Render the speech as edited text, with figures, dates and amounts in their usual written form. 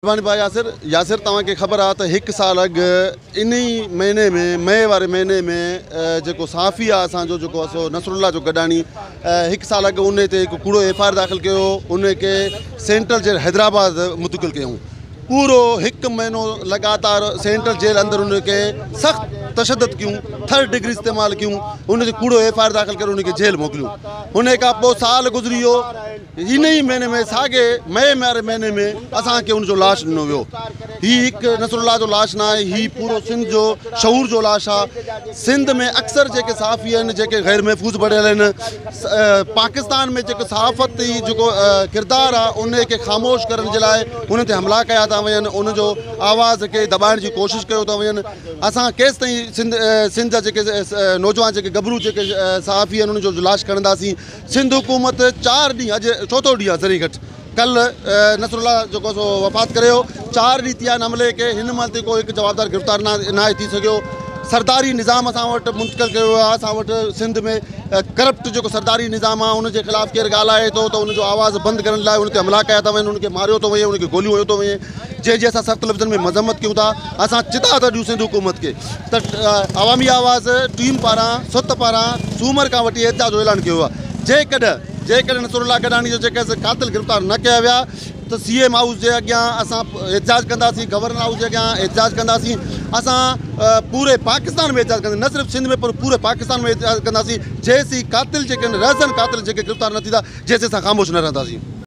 مهرباني ڀاء ياسر. ياسر توهان کي خبر آ ته هڪ سال اڳ ان ئي مهيني ۾ مئي واري مهيني ۾ جيڪو صحافي آ اسان جو جيڪو سو نصرالله جو گڏاڻي هڪ سال اڳ ان تي هڪ ڪوڙو ايف I R داخل ڪيو هو ان کي سينٽرل جيل حيدرآباد منتقل ڪيائون پورو هڪ مهينو لڳاتار سينٽرل جيل اندر ان کي سخت تشدد ڪيون ٿرڊ ڊگري استعمال ڪيون ان تي ڪوڙو ايف I R داخل ڪري ان کي جيل موڪليون ان کان پوء سال گذري ويو ان ئي مهيني ۾ ساڳئي مئي واري مهيني ۾ اسان کي ان جو لاش ڏنو ويو. هي هڪ نصرالله جو لاش نه آهي، هي پورو سنڌ جو شعور جو لاش آهي. سنڌ ۾ اڪثر جيڪي صحافي آهن جيڪي غير محفوظ بڻيل آهن، پاڪستان ۾ جيڪو صحافت جي جيڪو ڪردار آهي ان کي خاموش ڪرڻ جي لاء انهن تي حملا ڪيا ٿا وڃن، ان جو آواز کي دٻائڻ جي ڪوشش ڪيو ٿا وڃن. اسان ڪيستائين سنڌ سنڌ جا جيڪي نوجوان جيڪي ڳڀرو جيڪي صحافي آهن انهن جو لاش کڻنداسين. سنڌ حڪومت چار ڏينهن اڄ چوٿون ڏينهن آهي ذري گهٽ ڪلهه نصرالله جيڪو سو وفات ڪري ويو چار ڏينهن ٿي ويا آهن حملي کي هن مهل تائين ڪو هڪ جوابدار گرفتار ناهي ٿي سگهيو سرداري نظام اسان وٽ منتقل ڪيو ويو آهي اسان وٽ سنڌ ۾ ڪرپٽ جيڪو سرداري نظام آهي ان جي خلاف ڪير ڳالهائي ٿو ته ان جو آواز بند ڪرڻ لاء ان تي حملا ڪيا ٿا وڃن ان کي ماريو ٿو وڃي ان کي گوليون هنيو ٿو وڃي جنهن جي اسان سخت لفظن ۾ مذمت ڪيون ٿا اسان چتاء ٿا ڏيون سنڌ حڪومت کي ته عوامي آواز ٽيم پاران ست پاران سومر کان وٺي احتجاج جو اعلان ڪيو ويو آهي جيڪڏهن جيڪڏهن نصر الله گڏاڻي جو جيڪي قاتل گرفتار نه ڪيا ويا ته سي ايم هائوس جي اڳيان اسان احتجاج ڪنداسين گورنر هائوس جي اڳيان احتجاج ڪنداسين اسان پوري پاڪستان ۾ احتجاج ڪنداسين نه صرف سنڌ ۾ پر پوري پاڪستان ۾ احتجاج ڪنداسين جيسين قاتل جيڪي رهزن قاتل جيڪي گرفتار نه ٿيندا جيسين اسان خاموش نه رهنداسين.